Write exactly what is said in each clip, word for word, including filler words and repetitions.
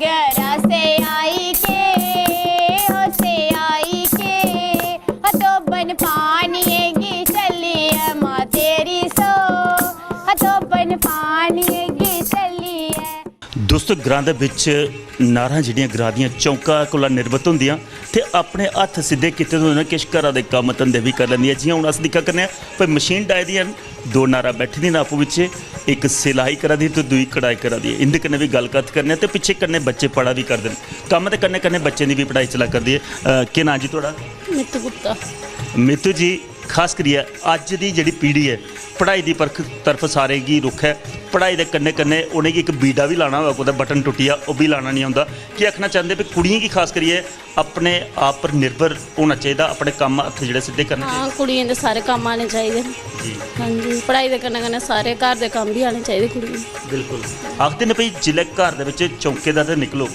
गरा से आई के, ओ से आई के, हथोबन पानिये गी चली ऐ मां तेरी सो, हथोबन पानिये गी चली ऐ। दोस्तो, ग्रां दे बिच नारां जेह्ड़ियां ग्रां दियां चौंका कोला निर्मित होंदियां ते अपने हत्थ सिद्धे कीते दे होंदे न, किश घरा दे कम्म धंदे बी करी लैंदियां। जि'यां हून अस दिक्खा करने आं, भाई मशीन डाई दियां न, दो नारां बैठी दियां न आपूं बिच्चें, इक सिलाई करा दी ते दूई कढ़ाई करा दी ऐ। इं'दे कन्नै बी गल्ल कत्थ करने आं ते पिच्छे कन्नै बच्चे पढ़ा बी करदे न। कम्म दे कन्नै कन्नै बच्चें दी बी पढ़ाई चला करदी ऐ। अ, केह् नांऽ जी थुआढ़ा? मित्तू गुप्ता। मित्तू जी, खास करियै अज्ज दी जेह्ड़ी पीढ़ी ऐ, पढ़ाई दी परख तरफ सारें गी रुख ऐ। पढ़ाई दे कन्नै कन्नै उ'नेंगी इक बीड़ा बी लाना होऐ, कुतै बटन टुट्टी जा, ओह् बी लाना निं औंदा। केह् आखना चांह्दे भी कुड़ियें गी खास करियै अपने आप पर निर्भर होना चाहिदा, अपने कम्म हत्थ जेह्ड़े सिद्धे करने चाहिदे। हां, कुड़ियें दे सारे कम्म आने चाहिदे। जी। हां जी, पढ़ाई दे कन्नै कन्नै सारे घर दे कम्म बी आने चाहिदे कुड़ियें गी। बिल्कुल। आखदे न भई जिसलै घर दे बिच चौंके दा ते निकलो,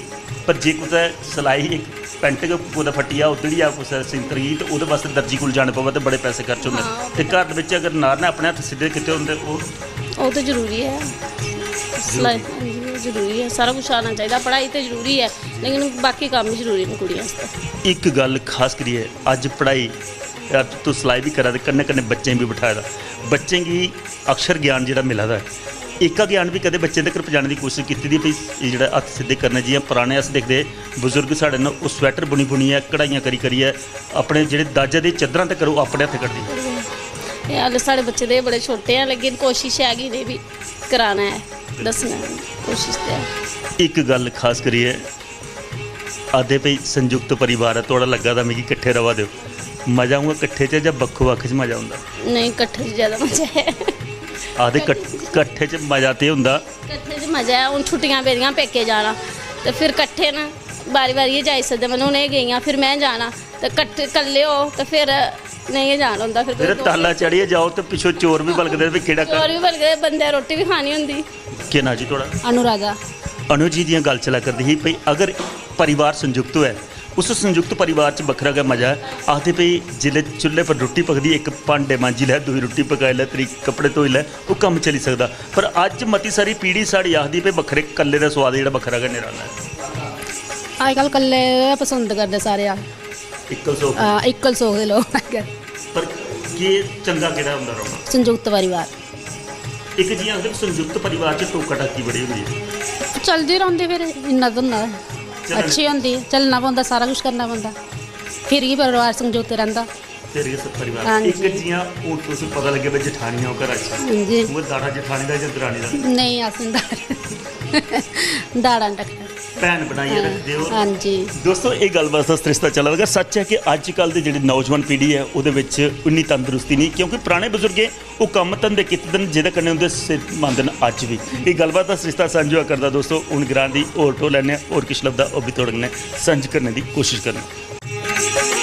पर जे कुतै सलाई इक पैंट गै कुतै फट्टी जा, उद्धड़ी जा कुसै सींतर गी, ते ओह्दे बास्तै दर्जी कोल जाना पवै ते बड़े पैसे खर्च होंदे। हां। ते घर दे बिच अगर नार ने अपने हत्थ सिद्धे कीते होंदे, ओह् ओह् ते जरूरी ऐ। सलाई, हां जी, ओह् जरूरी ऐ। सारा कुछ आना चाहिदा। पढ़ाई ते जरूरी ऐ, लेकिन बाकी कम्म बी जरूरी न कुड़ियें आस्तै। इक गल्ल खास करियै, अज्ज पढ़ाई, अज्ज तुस सलाई बी करा दे, कन्नै कन्नै बच्चें गी बी बठाए दा, बच्चें गी अक्षर ज्ञान जेह्ड़ा मिला दा ऐ, एह्का ज्ञान बी कदें बच्चें तगर पजाने दी कोशिश कीती दी? भई एह् जेह्ड़ा हत्थ सिद्धे करने, जि'यां पराने अस दिखदे हे, बजुर्ग साढ़े न, ओह् स्वैटर बुनी बुनियै, कढ़ाइयां करी करियै अपने जेह्ड़े दाजा दे चद्दरां तगर ओह् अपने हत्थ कड्ढदे हे। एह् हाले साढ़े बच्चे ते बड़े छोटे ऐ, लेकिन कोशिश ऐ कि इ'नें बी कराना ऐ, दस्सना ऐ, कोशिश ते ऐ। इक गल्ल खास करियै, आखदे भई संयुक्त परिवार ऐ थुआढ़ा लग्गा दा, मिगी किट्ठे र'वा दे ओ। मजा उ'आं किट्ठे च जां बक्खो बक्ख च मजा औंदा? नेईं, किट्ठे च ज्यादा मजा ऐ। आखदे कट- किट्ठे च मजा ते होंदा। किट्ठे च मजा ऐ। हून छुट्टियां पेदियां, पेके जाना, ते फिर किट्ठे न, बारी बारी गै जाई सकदे। मतलब हून एह् गेइयां, फिर में जाना, ते कट्ठे कल्ले हो ते फिर नेईं गै जान होंदा। फिर फिर ताला चढ़ियै जाओ ते पिच्छों चोर बी बलगदे, भी केह्ड़ा घर? चोर बी बलगदे, बंदे रुट्टी बी खानी होंदी। केह् नांऽ जी थुआढ़ा? अनुराधा। अनु जी दियां गल्ल चला करदी ही भई अगर परिवार संयुक्त होऐ, उस संयुक्त परिवार च बक्खरा गै मजा ऐ। आखदे भई जिसलै चुल्हे पर रुट्टी पकदी, इक भांडे मांजी लै, दूई रुट्टी पकाई लै, त्री कपड़े धोई लै, ओह् कम्म चली सकदा। पर अज्ज मती सारी पीढ़ी साढ़ी आखदी भई बक्खरे कल्ले दा सोआद जेह्ड़ा बक्खरा गै निराला ऐ। अजकल कल्ले गै पसंद करदे सारे आ। इक्कल सो हां, इक्कल सोख दे लोक अजकल। पर केह् चंगा केह्ड़ा होंदा रौह्ना? संयुक्त परिवार। इक जि'यां आखदे संयुक्त परिवार च टोका टाकी बड़ी होंदी ऐ। चलदी रौंह्दी फिर, इन्ना ते होंदा। चलना- अच्छी होंदी, चलना पौंदा, सारा कुछ करना पौंदा, फिर गै परिवार संयुक्त रैंह्दा। फिर गै सब परिवार। हां जी। इक जि'यां हून तुस पता लग्गेआ भई जठानियां ओह् घरा च, हां जी। उ'आं दाड़ा जठानी दा जां दरानी दा? नेईं, अस निं दाड़ा, दाड़ा निं रक्खना। भैन बनाइयै रखदे ओ। हां जी। दोस्तो, एह् गल्लबात दा सरिस्ता चला दा। अगर सच्च ऐ कि अज्जकल दी जेह्ड़ी नौजवान पीढ़ी ऐ, ओह्दे बिच इन्नी तंदरुस्ती नेईं, क्योंकि पराने बजुर्गें ओह् कम्म धंदे कीते दे न, जेह्दे कन्नै उं'दे सिर मंद न अज्ज बी। एह् गल्लबात दा सरिस्ता सांझा करदा। दोस्तो, हून ग्रां दी होर टोह् लैने आं, होर किश लभदा, ओह् बी थुआढ़े कन्नै सांझ करने दी कोशिश करना।